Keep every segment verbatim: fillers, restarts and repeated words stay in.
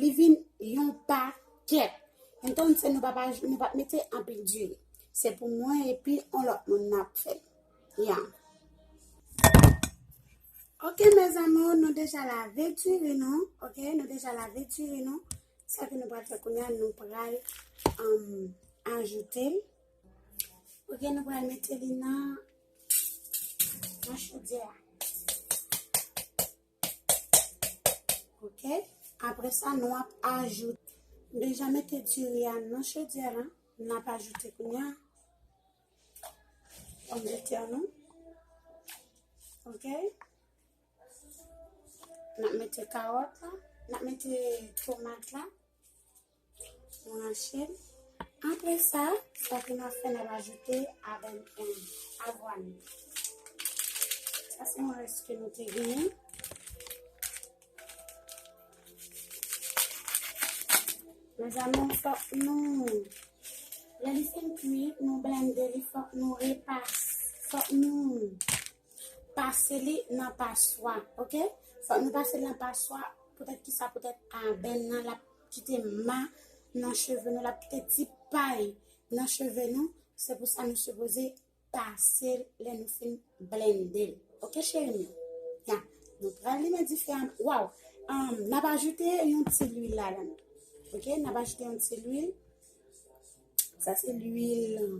Li vin yon pakèt. Entonces, nou pa, pa, nou pa mete anpil diri. Se pou mwen epi yon lòt moun n ap fè. Ya. Ok, mes amours, nou deja lave diri nou. Ok, nou deja lave diri nou. Sa ke nou pral fè kounye a, nou pral, um, ajoute l. Ok, nou pral mete li nan, nan chodyè a. Ok, apre sa, nou ap ajoute. Nou deja mete diri a nan chodyè la. N ap ajoute kounye a pòmdetè nou. Ok. N ap mete kawòt la. N ap mete tomat la. Nou rache l. Apre sa, sa ke n ap fè, n ap ajoute avè-, em, avwàn. Sa se yon rès ke nou te genyen. Mes amours, fòk nou, lè li fin kuit, nou blende li, fòk nou repas, fòk nou pase li nan paswa, ok? Fòk nou pase li nan paswa, poutèt ki sa, poutèt a bèn nan, l ap kite ma nan cheve nou, l ap kite ti pay nan cheve nou, se pou sa nou sipoze pase l lè nou fin blende l. Ok, cheri m yo? Ya, nou pral limen dife a. Waw! Ahn, n ap ajoute yon ti lwil ladan. Ok, n ap ajoute yon ti lwil. Sa se lwil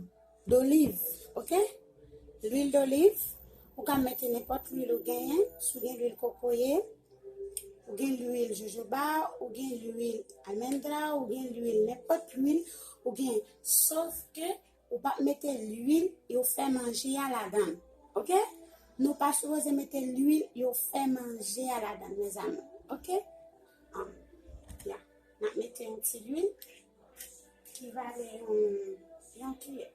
doliv, ok? Lwil doliv, ou ka mete nenpòt lwil ou genyen, si w gen lwil kokoye, ou gen lwil jojoba, ou gen lwil almendra, ou gen lwil nenpòt lwil ou gen, sòf ke ou p ap mete lwil yo fè manje a ladan l, ok? Nou pa sipoze mete lwil yo fè manje a ladan l, mes amours, ok? Ahn, ya, n ap mete yon ti lwil ki vale yon, yon kiyè.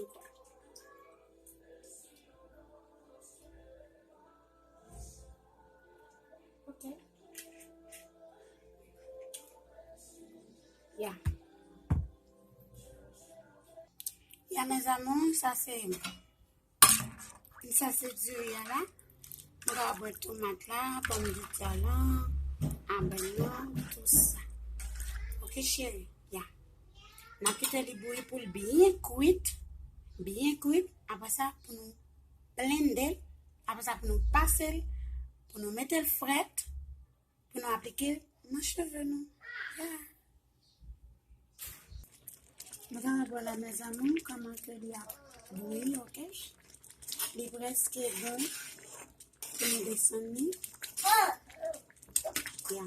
Ok. Ok. Ya. Ya, mes amours, sa se, sa se diri a la. Nou ka wè tomat la, pòmdetè la, avè nan, tout sa. Ok, cheri, ya. N ap kite li bouyi pou l byen kwit, byen kwit. Apre sa, pou nou blende l. Apre sa, pou nou pase l, pou nou mete l frèt, pou nou aplike l nan cheve nou. Ya. Nou ka wè la, mes amours, kòman ke li ap bouyi, ok? Li prèske bon. Pou nou desann li. Ya.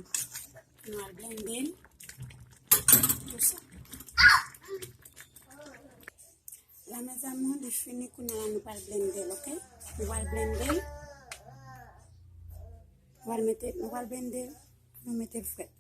Nou al blende l. Tou sa. La, mes amours, li fini, kounye a la nou pral blende l, ok? Nou pral blende l. Nou pral mete, nou pral blende l. Nou mete l frèt.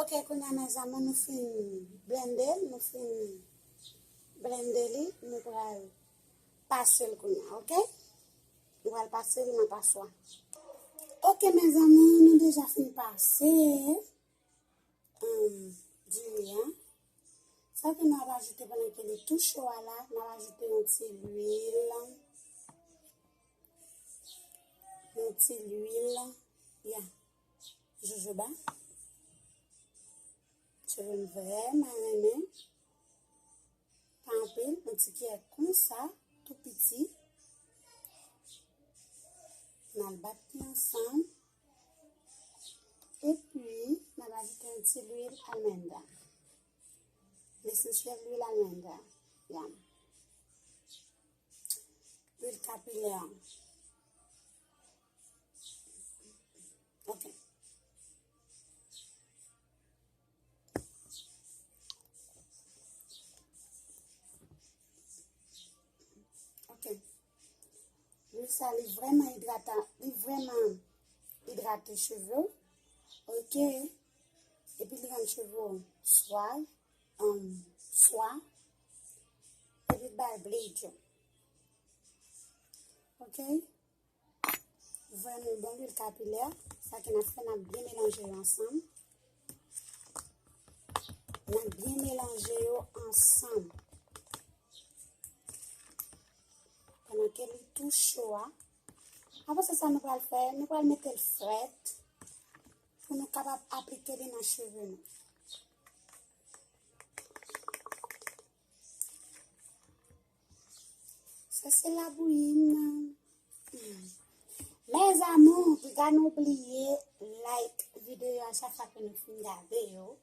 Ok, kounye a, mes amours, nou fin blende l, nou fin blende li, nou pral pase l kounye a, ok? Nou pral pase l nan paswa. Ok, mes amours, nou deja fin pase, hum, diri a. Sa ke nou ap ajoute pandan ke li tou cho a la, nou ap ajoute yon ti lwil. Yon ti lwil. Ya. Jojoba. Cheve m vrèman renmen. Pa anpil, yon ti kiyè konsa, tou piti. N al bat li ansanm. Epi, n al ajoute yon ti lwil almenda. Lesansyèl lwil almenda. Ya. Lwil kapilè. Ok. Ok. Lwil sa, li vrèman idratan, li vrèman idrate cheve w. Ok. Epi li rann cheve w swav, um, swa. Epi l bay brillo. Ok. Vwè nou bon lwil kapilè, sa ke n ap fè, n ap byen melanje yo ansanm. N ap byen melanje yo ansanm. Pandan ke li tou cho a, apre sa, sa nou pral fè, nou pral mete l frèt pou nou kapab aplike li nan cheve nou. Sa se labouyi m nan. Hmm. Mes amours, piga nou bliye like videyo a chak fwa ke nou fin gade yo.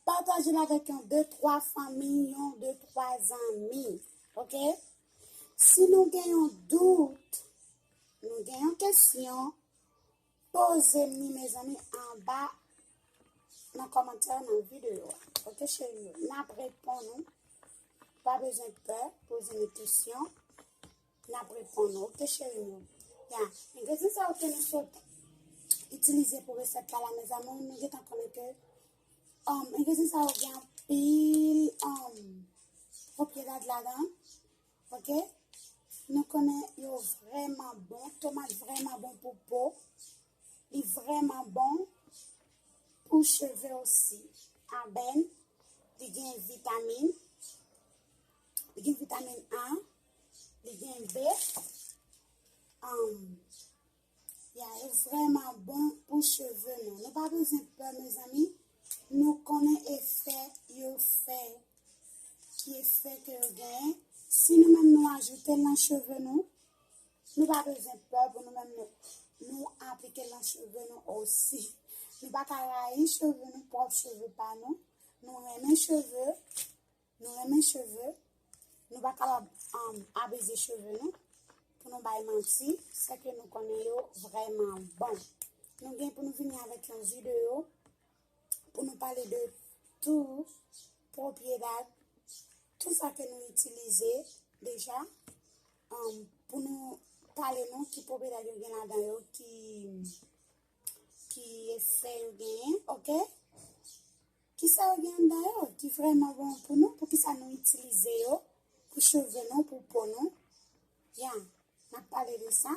Pataje l avèk yon de twa fanmi, yon de twa zanmi. Oke? Si nou gen yon dout, nou gen yon kesyon, poze m li, mezanmi, anba nan kòmantè nan videyo a. Oke, cheri yo? N ap reponn ou. Pa bezwen pè, poze m kesyon. N ap reponn ou. Oke, cheri yo? Ya, engredyan sa yo ke nou sot itilize pou resèt la, la, mezanmi, nou gentan konnen ke, um, engredyan sa yo gen anpil, um, pwopriyete ladan. Oke? Nou konnen yo vrèman bon. Tomat vrèman bon pou po. Li vrèman bon pou cheve osi. Avèn, li gen vitamin. Li gen vitamin A. Li gen B. Um, Ya, yo vrèman bon pou cheve nou. Nou pa bezwen pè, mezanmi. Nou konnen efè yo fè, ki efè ke yo genyen. Si nou menm nou ajoute l nan cheve nou, nou pa bezwen pè pou nou menm nou, nou aplike l nan cheve nou osi. Nou pa ka rayi cheve nou, pwòp cheve pa nou. Nou renmen cheve. Nou renmen cheve, nou pa kapab, um, abize cheve nou. Pou nou bay manti, se ke nou konnen yo vrèman bon. Nou gen pou nou vini avèk yon videyo pou nou pale de tou pwopriyete, tou sa ke nou itilize deja, um, pou nou pale nou ki pwopriyete yo gen ladan yo, ki, ki efè yo genyen, oke? Kisa yo gen anndan yo ki vrèman bon pou nou? Poukisa nou itilize yo pou cheve nou, pou po nou? Ya, n ap pale de sa.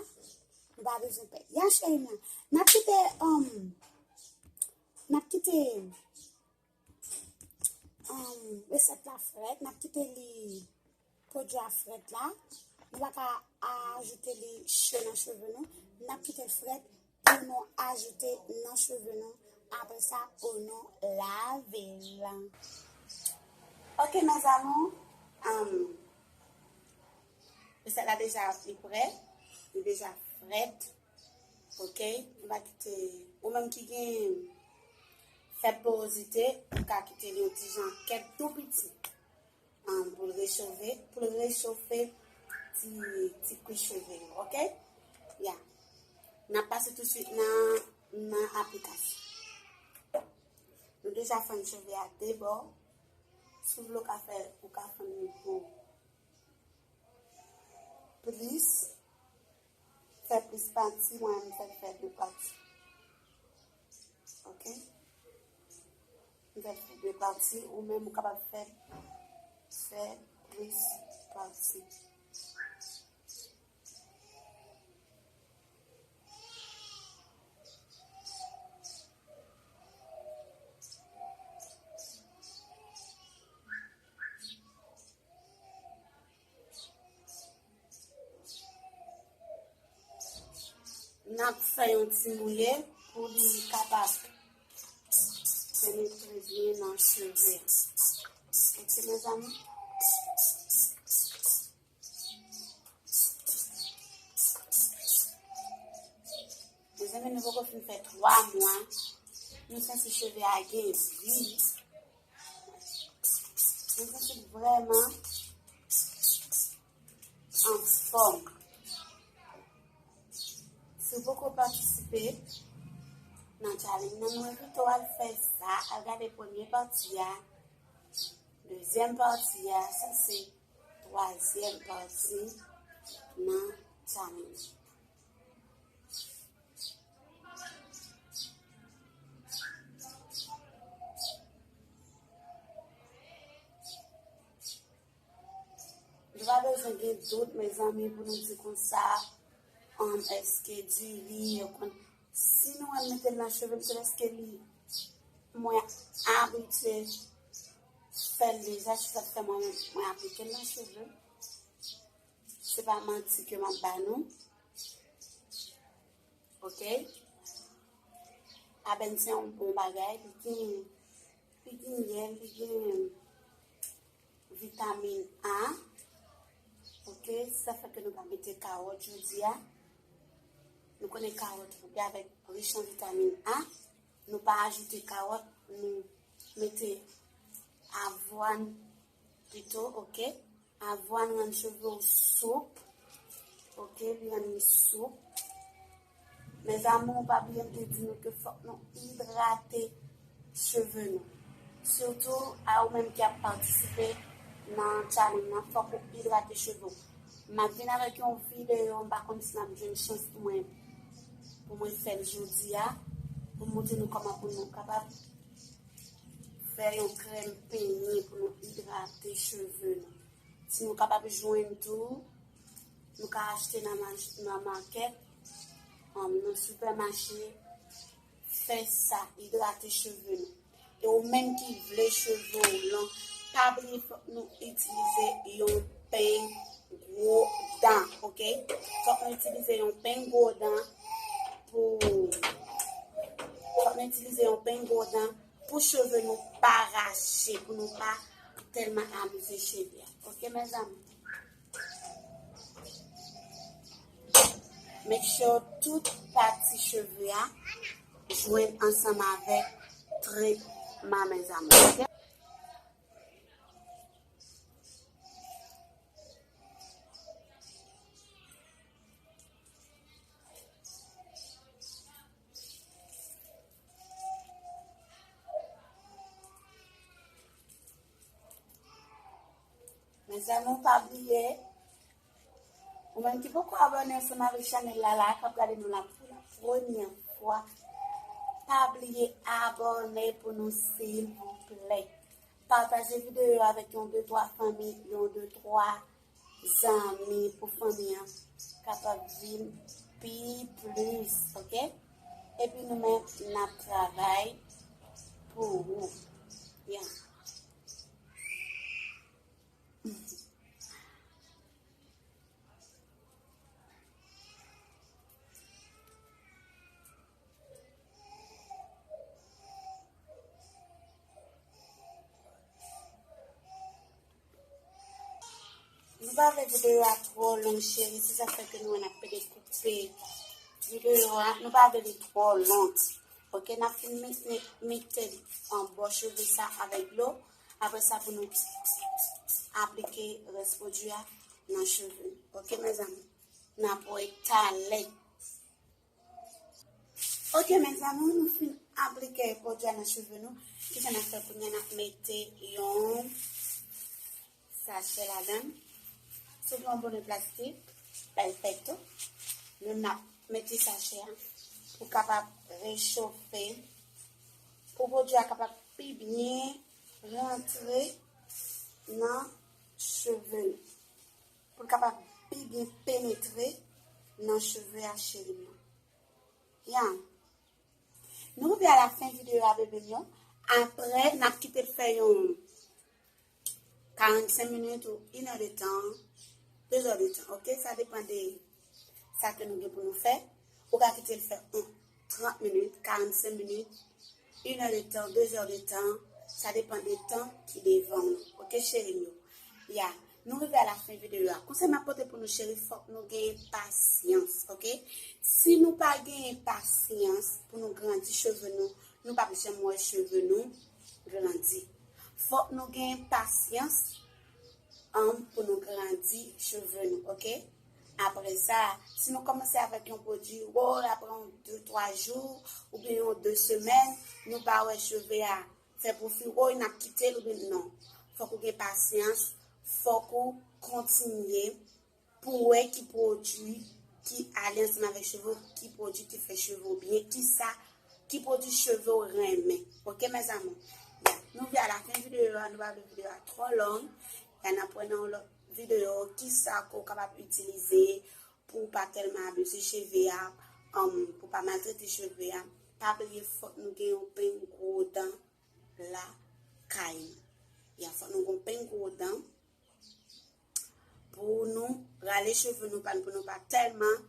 Nou pa bezwen pè. Ya, cheri m nan. N ap kite, um, n ap kite, um, resèt la frèt. N ap kite li pwodui a frèt la. Nou pa ka ajoute li cho nan cheve nou. N ap kite l frèt pou nou ajoute nan cheve nou. Apre sa, pou nou lave l. Oke, mes amours. Um, resèt la deja li prè. Li deja frèt. Oke? Nou va kite, ou menm ki gen fèb porozite, ou ka kite li yon ti jan kèk tou piti. An, pou l rechofe, pou l rechofe ti, ti kwi cheve yo, oke? Ya. N ap pase tousuit nan, nan aplikasyon. Nou deja fann cheve a de bò. Si w vle, w ka fè, ou ka fann li pou plis. Fè plis pati, mwen menm fè, fè de pati. Oke? M fè, fè de pati, ou menm ou kapab fè, fè plis pati. N ap fè yon ti mouye pou li kapab penetre byen nan cheve. Oke, mezanmi? Mezanmi, nou poko fin fè twa mwa. Nou santi cheve a gen vi. Nou santi l vrèman anfòm. Si w poko patisipe nan challenge nan, nou envite w al fè sa, al gade premye pati a, dezyèm pati a, sa se twazyèm pati nan challenge. Nou pa bezwen gen dout, mezanmi, pou nou di konsa, èske diri, yo konn, si nou wè m mete l nan cheve m, se paske li, mwen abitye fè l deja, se sa k fè mwen, mwen aplike l nan cheve m. Se pa manti ke m ap ba nou. Ok? Abèn se yon bon bagay, li gen, li gen yèl, li gen vitamin A. Ok, sa fè ke nou pa mete kawòt jodi a. Nou konnen kawòt gen avèk rich an vitamin A. Nou pa ajoute kawòt, nou mete avwàn pito, ok? Avwàn rann cheve w soup. Ok, li rann li soup. Mes amours, pa bliye m te di nou ke fòk nou idrate cheve nou. Sitou a ou menm ki ap patisipe nan challenge nan, fòk ou idrate cheve w. M ap vin avèk yon videyo, m pa konn si m ap jwenn chans pou mwen, pou mwen fè l jodi a, pou m montre nou kòman pou nou kapab fè yon krèm penyen pou nou idrate cheve nou. Si nou kapab jwenn tou, nou ka achte nan mach-, nan makèt, um, nan sipèmache, fè sa, idrate cheve nou. E ou menm ki vle cheve w long, pa bliye fòk nou itilize yon peny gwo dan, ok? Fòk nou itilize yon peny gwo dan pou, fòk nou itilize yon peny gwo dan pou cheve nou pa rache, pou nou pa tèlman amize cheve a. Ok, mes amours? Make sure tout pati cheve a jwenn ansanm avèk tretman, mes amours. Ok? Mes amours, pa bliye, ou menm ki poko abòne ansanm avèk chanèl la, la, k ap gade nou la pou la premyè fwa, pa bliye abòne pou nou, silvouplè. Pataje videyo avèk yon de twa fanmi, yon de twa zanmi pou fanmi an kapab vin pi plis, ok? Epi nou menm, n ap travay pou ou. Yeah. Nou pa vle videyo a twò long, cheri, se sa k fè ke nou wè n ap pede koupe videyo a. Nou pa vle li twò long. Ok, n ap fin mi-, mi-, mikse anbò cheve sa avèk dlo. Apre sa, pou nou aplike rès pwodui a nan cheve nou. Ok, mes amours? N ap wè talè. Ok, mes amours, nou fin aplike pwodui a nan cheve nou. Kisa n ap fè kounye a? N ap mete yon sachè ladan l. Si w gen yon bonè plastik, perfecto. Nou, n ap mete sachè a pou kapab rechofe, pou pwodui a kapab pi byen rantre nan cheve nou. Pou l kapab pi byen penetre nan cheve a, cheri m nan. Ya. Nou rive a la fen videyo a, bebe m yo. Apre, n ap kite l fè yon karannsenk minit ou inè de tan, de zè de tan, ok? Sa depann de sa ke nou gen pou nou fè. Ou ka kite l fè yon trant minit, karannsenk minit, inè de tan, de zè de tan, sa depann de tan ki devan w, ok, cheri m yo? Ya, nou rive a la fen videyo a. Konsèy m ap pote pou nou, cheri, fòk nou genyen pasyans, ok? Si nou pa genyen pasyans pou nou grandi cheve nou, nou p ap janm wè cheve nou grandi. Fòk nou genyen pasyans, an, pou nou grandi cheve nou, ok? Apre sa, si nou kòmanse avèk yon pwodui, wo, apre yon de, twa jou, oubyen yon de semèn, nou pa wè cheve a fè pwofi, wo, n ap kite l, oubyen non. Fòk ou gen pasyans, fòk ou kontinye pou wè ki pwodui ki ale ansanm avèk cheve w, ki pwodui ki fè cheve w byen, ki sa, ki pwodui cheve w renmen. Ok, mes amours? Ya, nou vin a la fen videyo a, nou pa vle videyo a twò long. Ya, n ap wè nan yon lòt videyo ki sa ke w kapab itilize pou pa tèlman abize cheve a, um, pou pa maltrete cheve a, pa bliye fòk nou gen yon peny gwo dan lakay nou. Ya, fòk nou gen yon peny gwo dan pou nou rale cheve nou, pa pou nou pa tèlman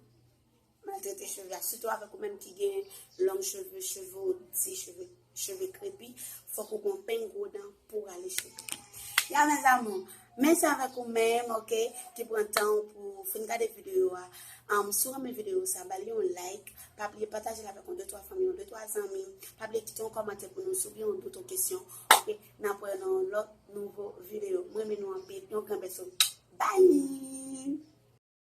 maltrete cheve a. Sitou avèk ou menm ki gen long cheve, cheve w di, cheve, cheve krepi, fòk ou gen yon peny gwo dan pou rale cheve. Ya, mes amours, men se avèk ou menm, ok, ki pran tan pou fin gade videyo a. Um, si w renmen videyo sa, ba li yon like, pa bliye pataje l avèk yon de twa fanmi, yon de twa zanmi, pa bliye kite yon kòmantè pou nou si w gen yon dout, yon kesyon, ok, n ap wè nan yon lòt nouvo videyo. Mwen renmen nou anpil, yon gran bèso. Bye!